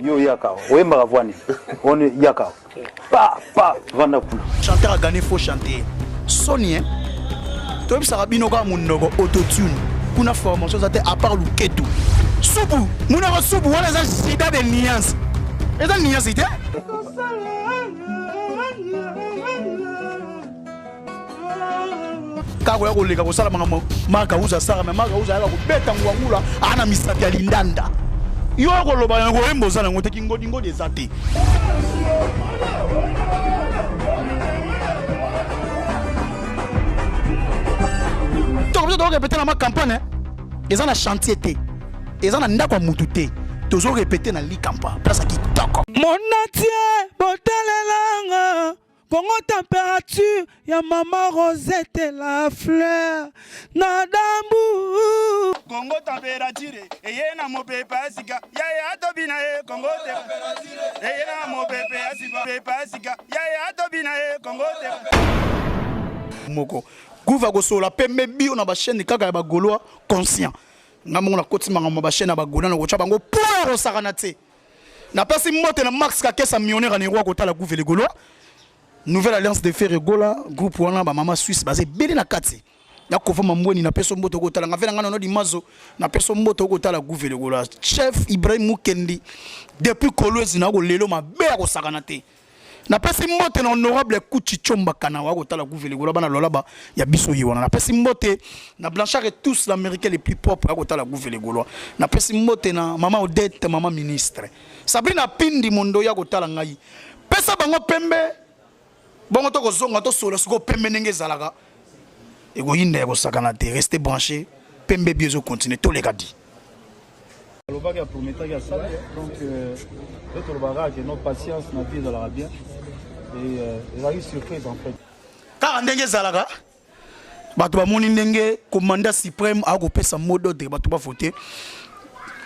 Yo yaka, oyembaka voix nini? Oni yaka. Pa pa vanda kuna. Chanteur a gagné faux chanter. Soni hein. Toyebisaka bino kaka monoko autotune. Kuna formation eza te à part luketu. Supu, monoko supu wana eza shida de nuance. Eza nuance te? Kaka koya koleka kosala makambo Marc Auza asala, mais Marc Auza ayaka kobeta ngwangula aa na misapi ya lindanda. Yo koloba yango koyemba oza nango te, kingodingodi eza te. Toko biso toko répéter na ma campagne eza na chantier te, eza na ndako ya mutu te, tozo répéter na likampa place ya kitoko. Monatie botalelanga Congo température ya mama Rosette la fleur na dambu. Congo température eye na mopepe ya sika yaya atobina ye Congo température eye na mopepe ya sika pepe ya sika yaya atobina ye Congo te moko gouva kosola pembe bio na ba chaîne kaka ya ba gaulois conscient nga moko nakoti makambo ya ba chaîne ya ba gaulois na kotya bango po ya kosakana te. Napesi mbote na Max Kakesa millionnaire en Roi kotala Gouve le Gaulois. Nouvelle alliance de Ferre Gola, groupe wana ba mama suisse baza ebele na kati. Na Kova Mambweni na peso mbote kotala nga vena nga nono dimazo na peso mbote kotala Gouve le Gaulois. Chef Ibrahim Mukendi depuis Kolwezi na ko lelo mabe ya kosakana te. Napesi mbote na honorable Kuchi Chomba Kanawa kotala Gouve le Gaulois bana lolaba ya biso ye wana. Napesi mbote na Blanchard et tous l'américain les plus propres ya kotala Gouve le Gaulois. Napesi mbote na mama Odette mama ministre. Sabrina Pindi mondo ya kotala ngai. Pesa bango pembe bongo tokozonga tosola sikoyo pembe ndenge ezalaka ekoyinda ya kosakana te. Restez branché, pembe bio ezo continuer toleka di. Alobaki aprometaki asali donc nde tolobaka kaka ke no patience na vie ezalaka bien et ezalaki surprise en fait. Kaka ndenge ezalaka bato bamoni ndenge commandant suprême akopesa mot d'ordre bato bavote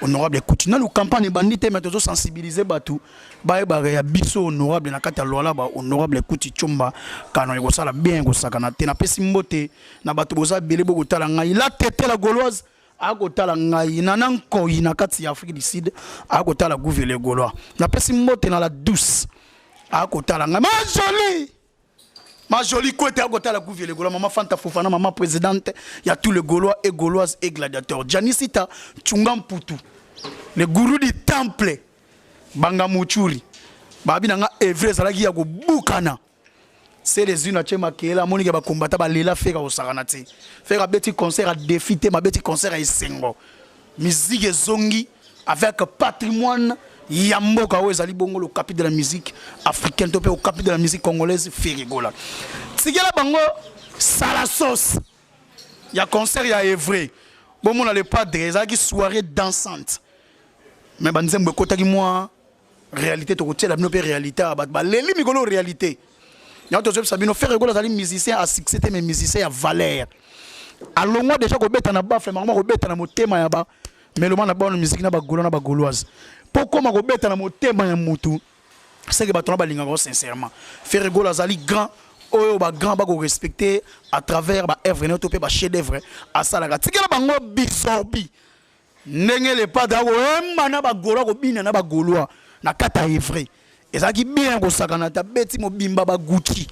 honorable Kuti. Nanu campagne ebandi te mais tozo sensibiliser bato bayebaka ya biso honorable na kati ya Lualaba honorable Kuti Tshomba kano ekosala bien ekosakana te. Napesi mbote na bato boza ebele bokotala ngai la tete la gauloise akotala ngai nana nkoi na kati ya Afrique du Sud akotala Gouve le Gaulois. Napesi mbote na la douce akotala ngai ma jolie ma jolie kwete akotala Gouve le Gaulois, mama Fanta Fofana, mama présidente ya tous les Gaulois et Gauloises et gladiateurs. Janisita Tchunga Mputu, le gourou du temple Banga Muchuri babi na nga evre ezalaki ya kobukana. C'est les unes atie makela amoni ke bakombata balela feka kosakana te. Feka abeti concert ya défi te, mabeti concert ya esengo. Musique ezongi avec patrimoine ya mboka oyo ezali bongo le capi de la musique africaine to pe au capi de la musique congolaise Ferre Gola. Tikela bango sala sauce ya concert ya Evre. Bomona le padre ezalaki soirée dansante. Mais ba nzembo ekotaki mwa réalité tokotiela bino pe réalité ya bato baleli mikolo réalité. Yango tozobisa bino Ferre Gola azali musicien à succès te mais musicien ya valeur. Alongwa déjà kobeta na baffle makoma kobeta na motema ya ba meloma na bonne musique na ba gaulois na ba gauloise. Po koma kobeta na motema ya mutu c'est que bato na balingaka sincèrement. Ferre Gola azali grand oyo ba grand ba ko respecter à travers ba œuvre na to pe ba chef d'œuvre asalaka. Tikela bango bisorbi ndenge le padre akoyemba na ba gaulois kobina na ba gaulois na kata evre ezalaki bien kosakana ta beti mobimba ba Gucci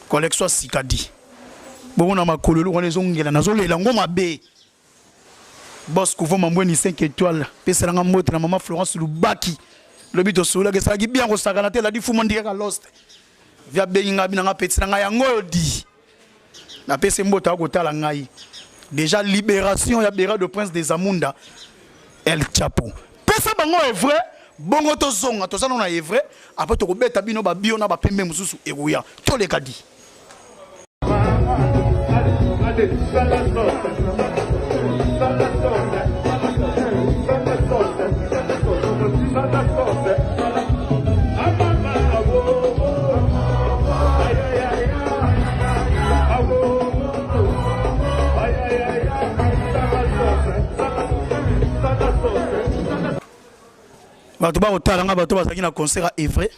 collection sika di bongo na makolo eloko wana ezongela nazolela ngo mabe. Boss Kouvo Mambweni 5 étoiles peselanga mbote na mama Florence Lubaki lobi tosololaki ezalaki bien kosakana te eladi fuma ndikaka lost via bengi ngai bina ngai petit na ngai yango oyo di napesi mbote akotala ngai déjà libération ya Bera de Prince des Amunda El Chapo pesa bango est vrai bongo tozonga toza nona est vrai après tokobeta bino ba bio na ba pembe mosusu ekoya toleka di. Bato bakotala nga bato bazalaki na concert ya Evre.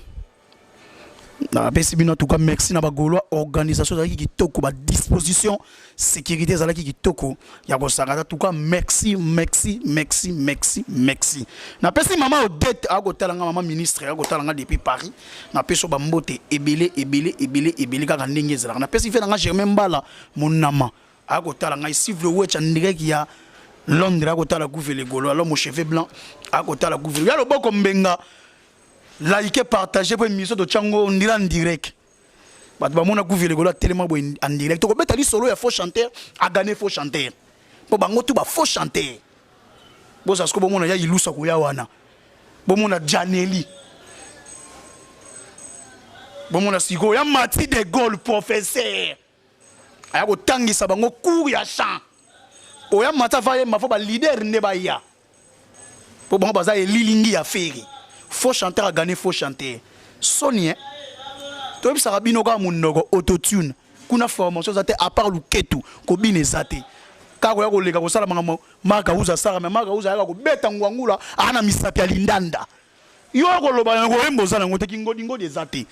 Napesi bino en tout cas merci na bagaulois, organisation ezalaki kitoko, ba disposition sécurité ezalaki kitoko ya kosaka. En tout cas merci, merci, merci, merci, merci. Napesi mama Odette akotala nga, mama ministre akotala nga depuis Paris. Napesi ba mbote ebele ebele ebele ebele kaka ndenge ezalaka. Napesi fe na nga Germain Mbala monama akotala ngai, Sivle Wecha direct ya Londres akotala Gouve le Gaulois, l'homme aux cheveux blancs akotala Gouve ya loboko mbenga. Like, partager po émission to chango ndira en direct. Bato bamona Gouve le Gaulois telema boye en direct. Tokobeta lisolo ya faux chanteur a gagné faux chanteur. Po bango tout ba faux chanteur. Boza siko bomona ya ilusa koya wana. Bomona Janeli. Bomona siko ya Mati de Gaulle professeur. Aya kotangisa bango cours ya chant. Oya Mati ava yemba fo ba leader nde baya. Po bango baza elilingi ya Ferre. Faux chanteur a gagné faux chanteur. Soni hein. Toyebisaka bino kaka monoko autotune. Kuna formation eza te à part luketu kobina eza te. Kaka koya koleka kosala makambo Marc Auza asala, mais Marc Auza ayaka kobeta ngwangula aa na misapi ya lindanda. Yo koloba na koyemba oza nango te, kingodingodi eza te.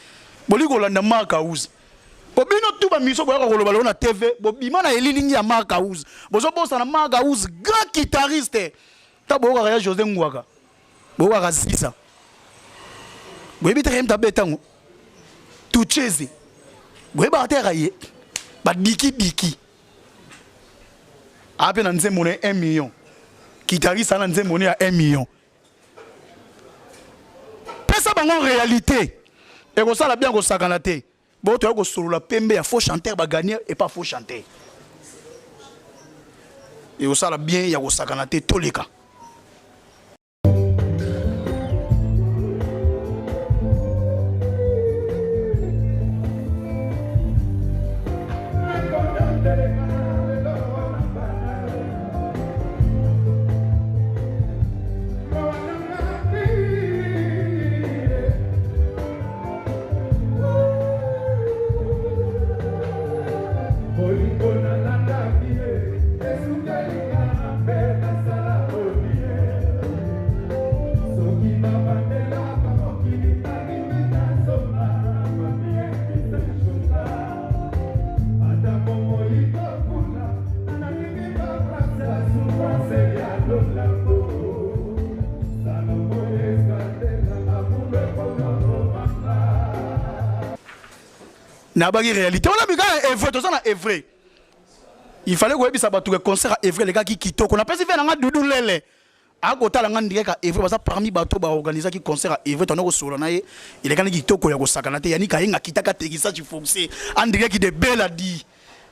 Bolingi kolanda Marc Auza. Po bino tu ba miso boyaka koloba lelo na TV, bobima na elilingi ya Marc Auza. Bozobosana Marc Auza, grand guitariste. Ta boyokaka ya José Ngwaka. Boyokaka Ziza. Boyebi te yemta betango. Tucheze. Boyebaka te ye. Ba diki diki. Ape na nzembo na 1 million. Guitariste ana nzembo na ya 1 million. Pesa bango réalité. Ekosala bien kosakana te. Bo toya kosolola pembe ya faux chanteur ba gagner et pas faux chanteur. Ekosala bien ya kosakana te toleka. Nabaki réalité wana bika ya Evre, toza na Evre. Il fallait koyebisa bato ke concert ya Evre elekaki kitoko. Napesi mpe na nga Dudu Lele akotala nga ndenge ka Evre, baza parmi bato baorganisaki concert ya Evre, tanda kosolola na ye elekaki kitoko ya kosakana te. Yannick Ayenga akitaka atterrissage forcé André de Bella di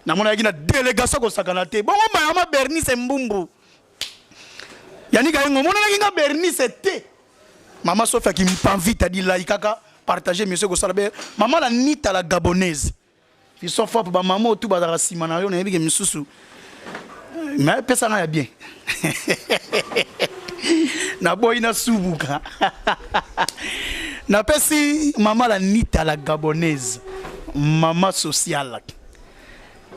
namonaki na délégation kosakana te. Bongo mayama Bernice Mbumbu, Yannick Ayenga omonanaki nga Bernice te. Mama Sophia Kimpamvita di like kaka partager monsieur kosala be mama la Nita la gabonaise. Ils sont forts ba mama tout bazaka sima na yo na yebi ke misusu. Mais pesa nga ya bien. Na boyi na subuka. Na pesi mama la Nita la gabonaise, mama sociale.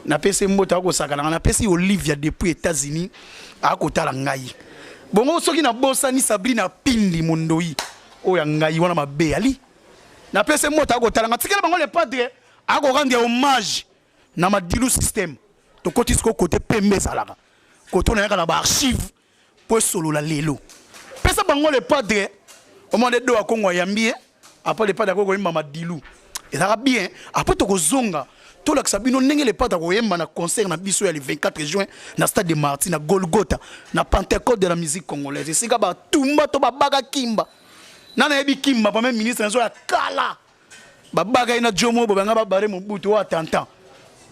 Na pesi mbota akosaka na pesi Olivia depuis États-Unis akotala ngai. Bongo soki na bosani Sabrina Pindi Mondoi oyo ya ngai wana mabe ali. Na pesi mbota akotala ngai tikela bango le padre ako rendre hommage na Madilu système. Tokoti siko côté pembe ezalaka. Côté na yaka na ba archive po solola lelo. Pesa bango le padre au moins de do akongo yambi après le padre akoko yemba Madilu. Ezalaka bien après tokozonga tolakisa bino ndenge le padre akoyemba na concert na biso ya le 24 juin na stade de Martyrs na Golgotha na Pentecôte de la musique congolaise. Esika batumba to babaka kimba. Nana yebi kimba premier ministre nazo ya kala. Babaka ye na Jomo bo banga babare Mobutu wa tantan.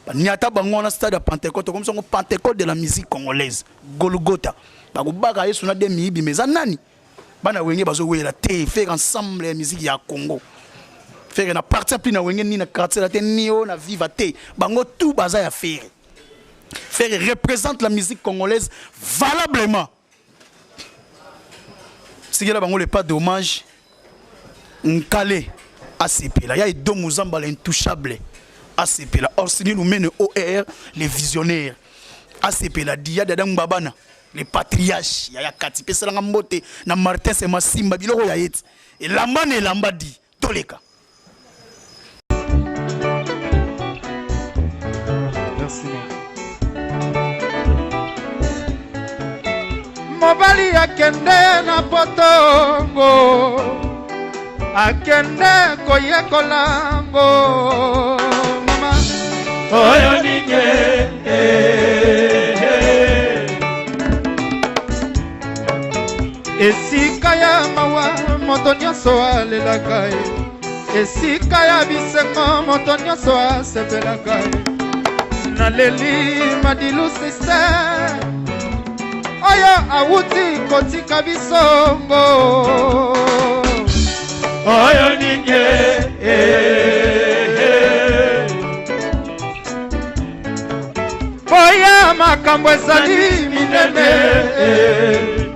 Banyata bango na stade ya Pentecôte comme ça Pentecôte de la musique congolaise Golgotha. Bakobaka Yesu na demi miyibi mais nani? Bana wenge bazo wela te faire ensemble ya musique ya Congo. Faire na partir plus na wenge ni na quartier la te ni o na viva te. Bango tout baza ya faire. Faire représente la musique congolaise valablement. Sigela bango le pas dommage. Nkale asepela ya Edo Muzamba l'intouchable asepela Orsini Lumene OR les visionnaires asepela Dia Dada Mbabana les patriarches ya ya kati pesalanga mbote na Martin Semasimba biloko ya yeti elamba na elamba di toleka. nsima. Mobali akende na poto ngo, akende koyekola ngo mama. Oyo nini? Esika ya mawa moto nyonso alelaka ye, esika ya bisengo moto nyonso asepelaka ye. Naleli Madilu sister oyo awuti kotika biso ngo. Oyo nini? Boya makambo ezali minene,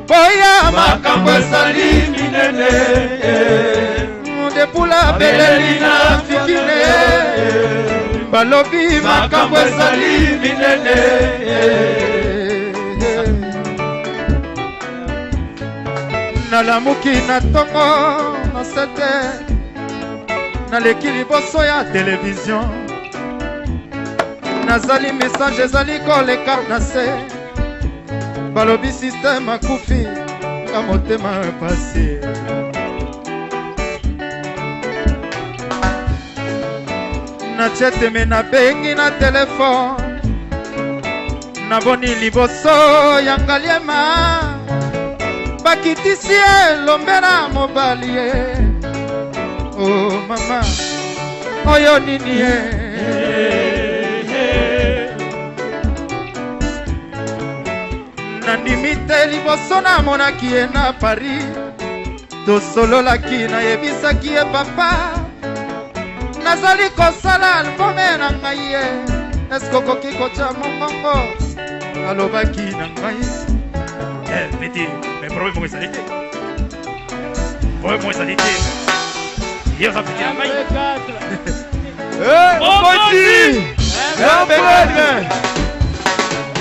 boya makambo ezali minene. Ndepula beleli na fikine, balobi makambo ezali minene. Nalamuki na ntongo na sete, naleki liboso ya televizio, nazali message ezali koleka na se, balobi systeme akufi, nga motema pasi. Natie teme, nabengi na telefone, naboni liboso ya Ngaliema, bakitisi elombe na mobali ye. O mama, oyo nini ye? Nandimi te, liboso namonaki ye na Paris, tosololaki, nayebisaki ye: papa, nazali kosala album na ngai ye, eske okoki kotya mongongo? Alobaki na ngai: Eh, petit, mais problème moko ezali te, problème moko ezali te, ye oza petit na ngai.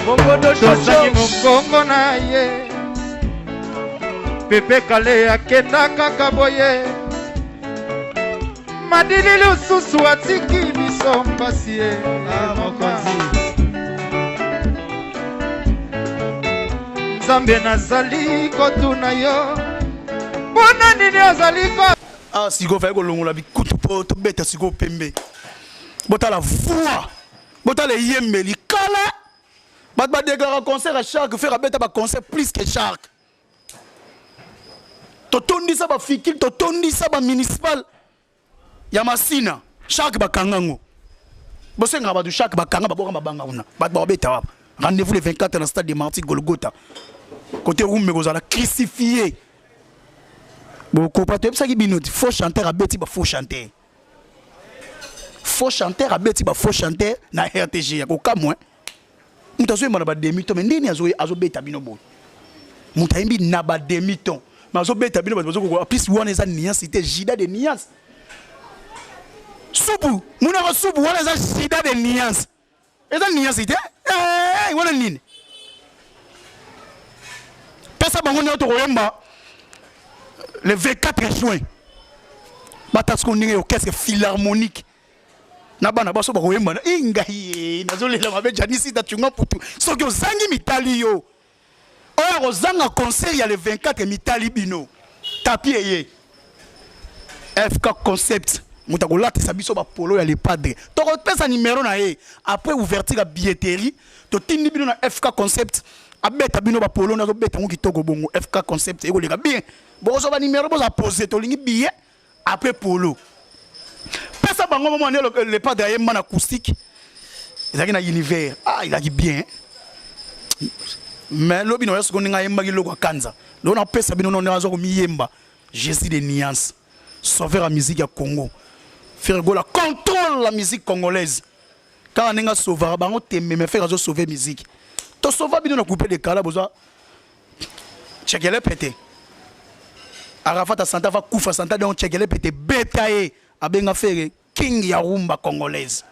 Mokonzi, tozangi mongongo na ye. Pepe Kale akenda kaka boye, Madili lisusu atiki biso mpasi ye. Mokonzi. Nzambe, nazali kotuna yo, mpona nini ozali ko Ah, sikoyo fai kolongola bikutu mpo tobeta sikoyo pembe. Botala voix, botala eyembeli. Kala bato badéclara concert ya Shark, Ferre abeta baconcert plus que Shark. Totondisa bafikile, totondisa bamunicipal ya Masina. Shark bakanga yango, bosengaka bato Shark bakanga, baboka mabanga kuna, bato bakobeta wapi? Rendez-vous le 24 na stade de Martyr Golgotha, côté Rumbe kozala crucifié. Bokopa, toyebisaki bino ti faux chanteur abeti ba faux chanteur, faux chanteur abeti ba faux chanteur na RTG ya kokamwa. Moto azoyemba na bademi ton, mais ndeni azobeta bino boye? Moto ayembi na bademi ton, mais azobeta bino, bato bazokoka. Plus wana eza nuance te, jida de nuance. Supu monoko supu wana eza jida de nuance, eza nuance te. Eh, wana nini? Pesa bango nyonso, tokoyemba le 24 juin. Bata siko ndenge orchestre philharmonique na bana baso bakoyemba na ngai. Nazolela mabe. Janisi tacunga putu, soki ozangi mitali yo. Oyo akozanga concert ya le 24, mitali bino. Tapi eye FK Concept, moto akolatisa biso bapolo ya Le Padre. Tokopesa nimero na ye après ouverture ya billetterie. Totindi bino na FK Concept, abeta bino bapolo. Nazobeta yango kitoko bongo. FK Concept ekoleka bien. Bokozwa banimero, boza pose. Tolingi billet après polo. Pesa bango momo ane. Le Padre ayemba na acoustique, ezalaki na univers. Ah, ezalaki bien, mais lobi na oya sikoyo ndenge ayembaki loko akanza. Lelo napesa bino no ndenge aza komiyemba. Jésus de nuance, sauveur ya musique ya Congo. Ferre Gola contrôle la musique congolaise kaka ndenge asauvaka bango tembe, mais Ferre azosauve musique. Tosauva bino na coupe de kala, bozwa tshekele pete. Arafat asanta va kufa santa, donc tshekele pete beta ye. Abenga Ferre king ya rumba congolaise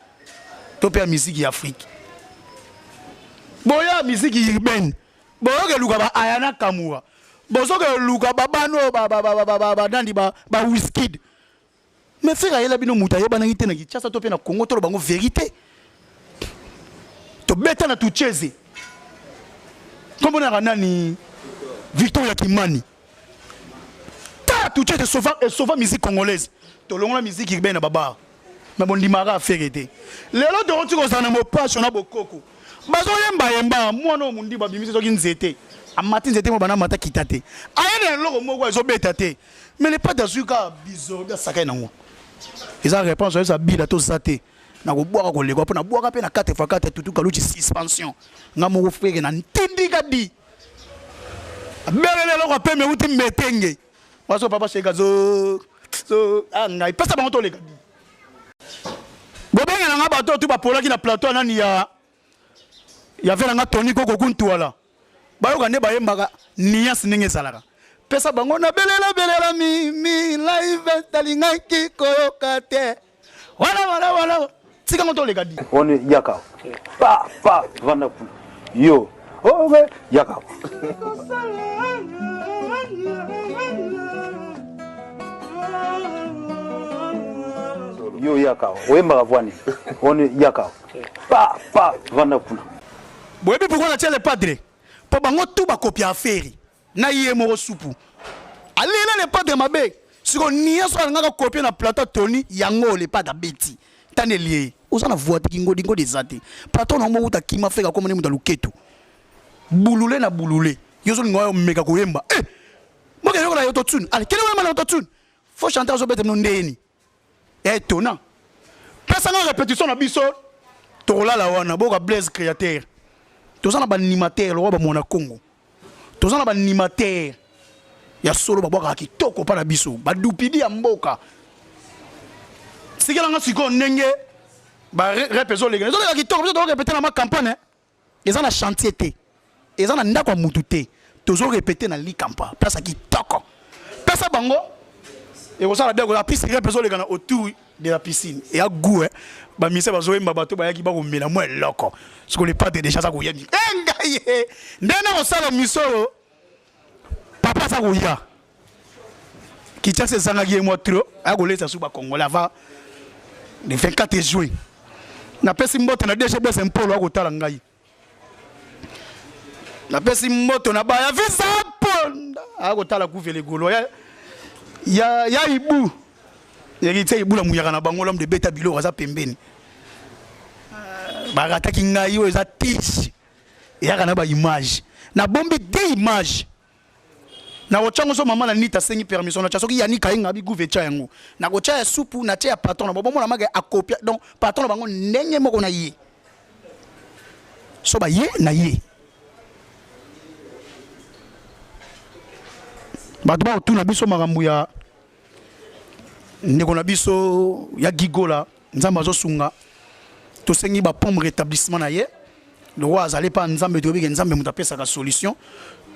to mpe ya musique ya Afrique. Boya musique urbaine, boyoka eluka ba Ayana Kamura, bozoka eluka babano oyo banandi ba Wizkid. Mais Ferre ayela bino moto ayebanaki te na Kinshasa to mpe na Congo. Tolo bango vérité. Tobeta na tucheze. Kombo na nani? Victor ya Kimani. Ta tucheze sauva et sauva musique congolaise. Tolongola musique urbaine na babar. Mais bondimaka affaire te. Lelo tokoti kozala na mopasho na bokoko. Bazoyemba yemba mwana oyo mundiba abimisi soki nzete. Amati nzete mo bana mata kita te. Aye na eloko moko ezobeta te. Mais le padre azwi kaka bizorbi asakani nango. Eza réponse oyebisa bila toza te. Nakobwaka kolekwa mpo nabwaka mpe na 4 x 4 tutu kaluchi suspension. Nga moko frere na ntindika di. Abelele eloko apeme euti metenge. Waso papa sheka zo zo ah ngai pesa bango toleka di. Bobengela nga bato tu bapolaki na plateau nani ya ya vela nga Tony Koko Kuntuala. Bayoka nde bayembaka nuance ndenge ezalaka. Pesa bango na belela belela mi mi live talingaki koyoka te. Wala wala wala. Tika ngo toleka di. Oni yaka. Pa pa vanda kuna. Yo. Oh, okay. Yaka. Yo yaka. Oyembaka voix nini? Oni yaka. Pa pa vanda kuna. Boyebi pourquoi natia le padre? Po bango tout bakopia affaire na ye moko supu. Alela le padre mabe. Siko nyonso alingaka kopia na plateau Tony yango le padre abeti. Tane lié. Oza na voix te kingodi ngodi eza te. Plateau na moko uta kima feka koma ni mutu luketu. Bulule na bulule. Yo zo linga yo meka koyemba. Eh! Moke yokola yo totune. Allez, kele wema na totune. Faut chanter zo bete no ndeni. Étonnant. Pesa nga répétition na biso. Tokolala wana boka Blaise créateur. Toza na ba animateur lokwa ba mwana Congo. Toza na ba animateur ya solo babwakaka kitoko mpa na biso badupidi ya mboka. Sikela nga sikoyo ndenge ba rep ezoleka ezoleka kitoko biso tokorepete na ma campagne eza na chantier te eza na ndako ya mutu te tozo répéter na likampa place ya kitoko pesa bango ekosala bien la piste rep ezoleka na autour de la piscine eya goût eh bamise bazoyemba bato bayaki bakomela mwa eloko siko le padre déjà aza koya e ngai ye nde nakosala misolo papa aza koya Kinshasa ezangaki ye mwa trop aya kolesa su bacongolais avant le 24 juin napesi mbote na DG Blaise Mpolo akotala ngai napesi mboto na baya visa ponda akotala kuvele golo ya, ya, ya ibu héritier ibula muyaka na bango l'homme de beta biloko aza pembeni barataki ngai oyo eza tige eyaka na baimage nabombi de image nakotya yango so mama na nita asengi permission natya soki yani kayenga abi gouve etya yango nakotya ya supu natya ya patron na bango bomona make akopia donc patron na bango ndenge moko na ye so baye na ye bato bakotuna biso makambo ya ndeko na biso ya gigola nzambe azosunga tosengi bapombe rétablissement na ye lokola azali epa nzambe toyebi ke nzambe moto apesaka solution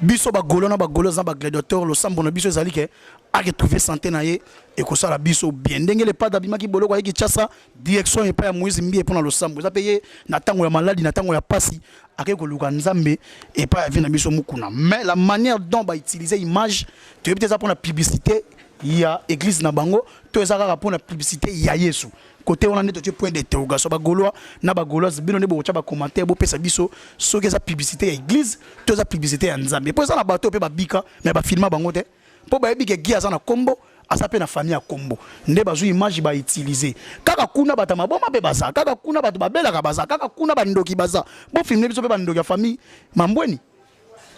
biso bagolo na bagolo eza bagladiateur losambo na biso ezali ke aretrouve santé na ye ekosala biso bien ndenge le padre abimaki boloko ayeki kinshasa direction epai ya moïse mbiye mpo na losambo eza mpe ye na ntango ya maladi na ntango ya pasi akei koluka nzambe epai ya vie na biso mokuna mais la manière dont bautilize image toyebi te eza mpo na publicité ya église na bango to eza kaka mpo na publicité ya yesu côté wana nde totie point d'interrogation bagaulois na bagauloise bino nde bokotya bacommentaire bopesa biso soki eza publicité ya église to eza publicité ya nzambe mpo eza na bato mpe babika mais bafilma bango te mpo bayebi ke gi aza na kombo aza mpe na famille ya kombo nde bazwi image bautilize kaka kuna bato ya maboma mpe baza kaka kuna bato babelaka baza kaka kuna bandoki baza bofilme biso mpe bandoki ya famille mambweni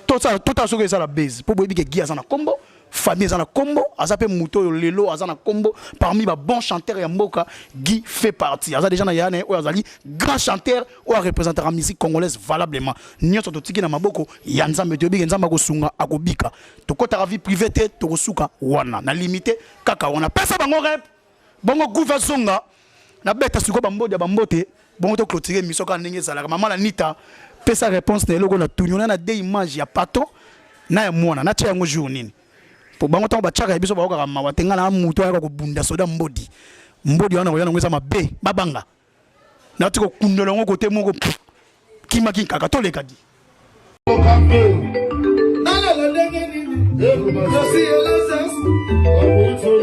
totala soki eza la base mpo boyebi ke gi aza na kombo famille eza na kombo aza mpe moto oyo lelo aza na kombo parmi ba bon chanteur ya mboka Guy fait partie aza déjà na yaya na ye oyo azali grand chanteur oyo arepresentaka musique congolaise valablement nyonso totiki na maboko ya nzambe toyebi ke nzambe akosunga akobika tokɔtaka vie privée te tokosuka wana na limite kaka wana pesa bango rep bongo gouve azonga nabeta sikoyo bambodi ya bambote bongo to clôturer émission kaka ndenge ezalaka mama la nita pesa réponse na eloko na tuni ona na de image ya patron na ya mwana natya yango jour nini po bango ntango batyaka ya biso bayokaka mawa te ngai na moto ayaka kobunda soda mbodi mbodi wana koya nango eza mabe babanga nati kokundola yango kote moko kimaki nkaka toleka di Nalela ndenge nini? Josi Elazas.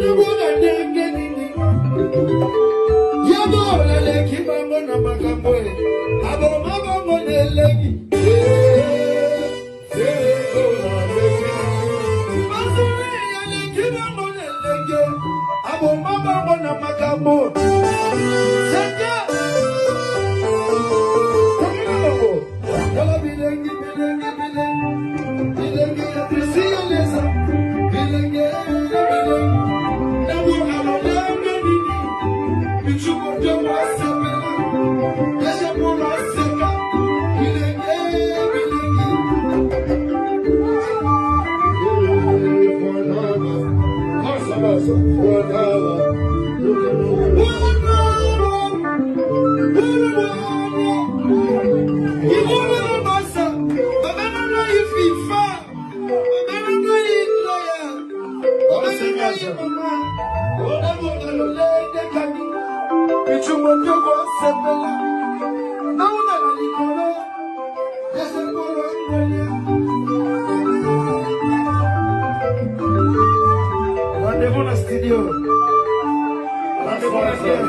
Libona ndenge nini? Aleki bango na makambo e, aboma bango na elengi. Aleki bango na elenge, aboma bango na makambo. Tala bilengi, bilengi, bilengi, bilengi ya Trisieleza, bilenge, bilengi. Nabuka lolenge nini, bichuko ntongo asepela, deja molo aseka, bilenge, bilengi. Rendez-vous na studio. Rendez-vous na studio.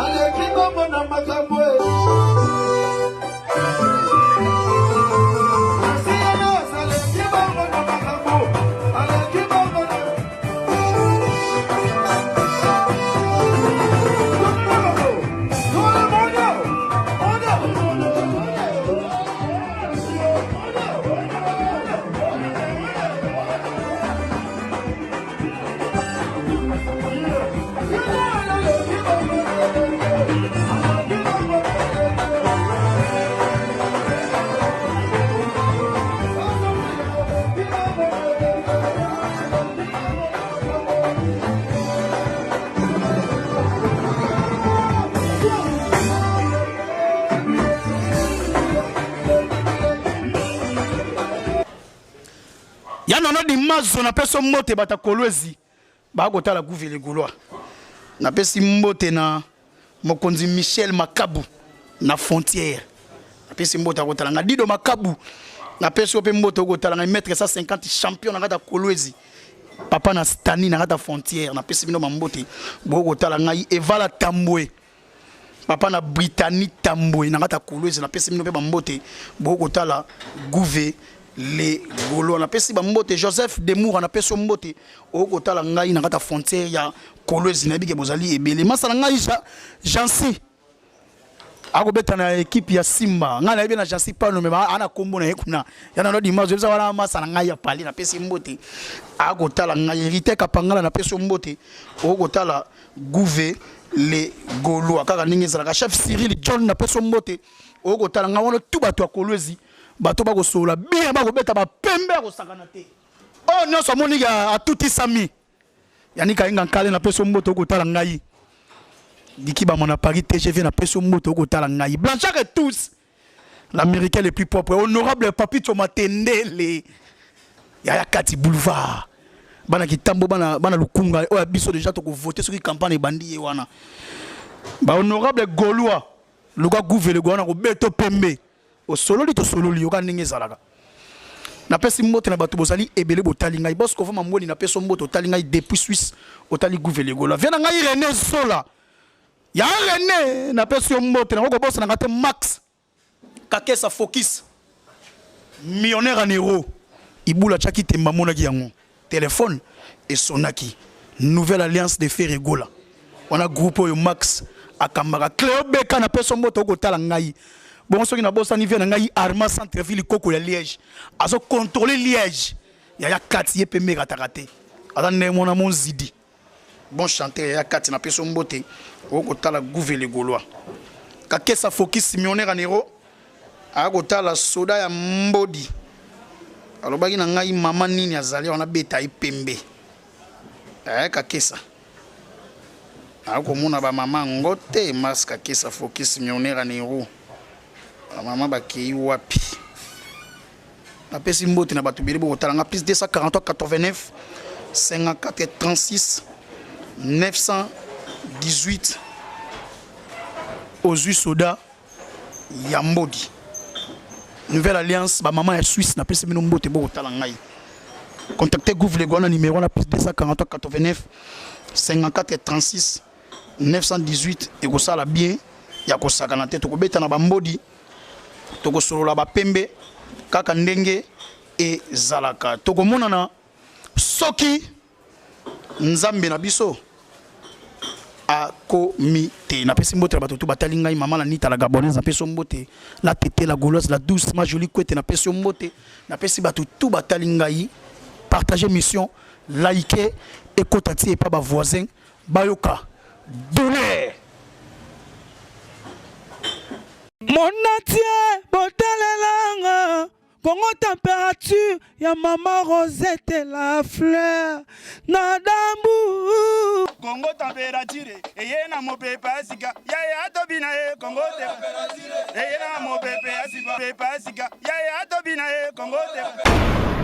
Aleki bango na makambo e. Aleki bango na makambo, aleki bango na Ya nono dimazo, napesi yo mbote. Bato ya Kolwezi bakotala Gouve le Gaulois. Napesi mbote na mokonzi Michel Makabu na frontière, napesi mbote akotala nga. Dido Makabu, napesi yo mpe mbote, okotala ngai. Maître 150 champion na kati ya Kolwezi, papa na Stani na kati ya frontière, napesi bino bambote bokotala ngai. Evala Tambwe, papa na Britanie Tambwe na kati ya Kolwezi, napesi bino mpe bambote bokotala Gouve le Gaulois. Napesi bambote Joseph Demoura, napesi yo mbote, okotala ngai na kati ya frontière ya Kolwezi. Nayebi ke bozali ebele. Masala ngai Jansi akobeta na ekipe ya Simba. Ngai nayebi na Jansi pano me ana kombo na ye kuna ya nano dimanche oyebisa wana. Masa na ngai ya pali, napesi mbote, akotala ngai. Hérité Kapangala, napesi yo mbote, okotala Gouve le Gaulois kaka ndenge ezalaka. Chef Cyril John, napesi yo mbote, okotala ngai. Wana tu bato ya Kolwezi, bato bakosolola bien, bakobeta bapembe ya kosakana te. Oyo nyonso amoni atutisami Yani Kayenga Nkale, napesi yo mbote, okotala ngai. Diki Bama na Paris TGV, napesi yo mbote, okotala ngai. Blanchard et tous l'Américain le plus propre, honorable Papito Matendele, yaya kati boulevard, bana kitambo, bana, bana Lukunga oyo ya biso déjà tokovote soki campagne ebandi ye wana. Bahonorable Gaulois, luka Gouve le wana kobeto pembe, osololi, tosololi, yoka ndenge ezalaka. Napesi mbote na bato bozali ebele botali ngai. Bosco Vama Mbweni, napesi yo mbote, otali ngai depuis Suisse, otali Gouve le Gaulois. Vie na ngai René Zola, ya René, napesi yo mbote. Nango kobosana nga te Max Kakesa Focus, millionnaire en euro. Ibula tiaki temba, amonaki yango, telefone esonaki, Nouvelle Alliance de Ferre Gola wana, groupe oyo Max akambaka. Cleo Beka, napesi yo mbote, okotala ngai. Bongo soki nabosani vie na ngai Arma Centreville, koko ya Liège, azocontrôle Liège, yaya kati ye mpe merataka te, aza ndenge mona monzidi, bon chanteur. Yaya kati, napesi yo mbote, okotala Gouve le Gaulois. Kakesa Focus, millionnaire en euro, akotala. Soda ya Mbodi alobaki na ngai mama nini azali wana, beta ye pembe. Eh, kakesa akomona bamama yango te mas kakesa focus millionnaire en euro bamama bakei wapi napesi mbote na bato ebele bokotala nga plus 243 89 54 36 918 ozwi soda ya mbodi nouvelle alliance bamama ya suisse napesi bino mbote bokotala ngai contacte gouve lego wana numéro wana plus 243 89 54 36 918 ekosala bien ya kosakana te tokobeta na bambodi tokosolola bapembe kaka ndenge ezalaka tokomonana soki nzambe na biso akomi te napesi mbote na bato tu batali ngai mama na nita la gabonaise napesi yo mbote la tete la gauloise la douce ma jolie kwete napesi yo mbote napesi bato tu batali ngai partage mission like ekota ti epa bavoisin bayoka douleur Monde entier botalelanga Congo température ya mama Rosette la fleur na dambu Congo température eye na mopepe ya sika yaya tobina ye Congo eye na mopepe ya sika yaya tobina ye Congo te.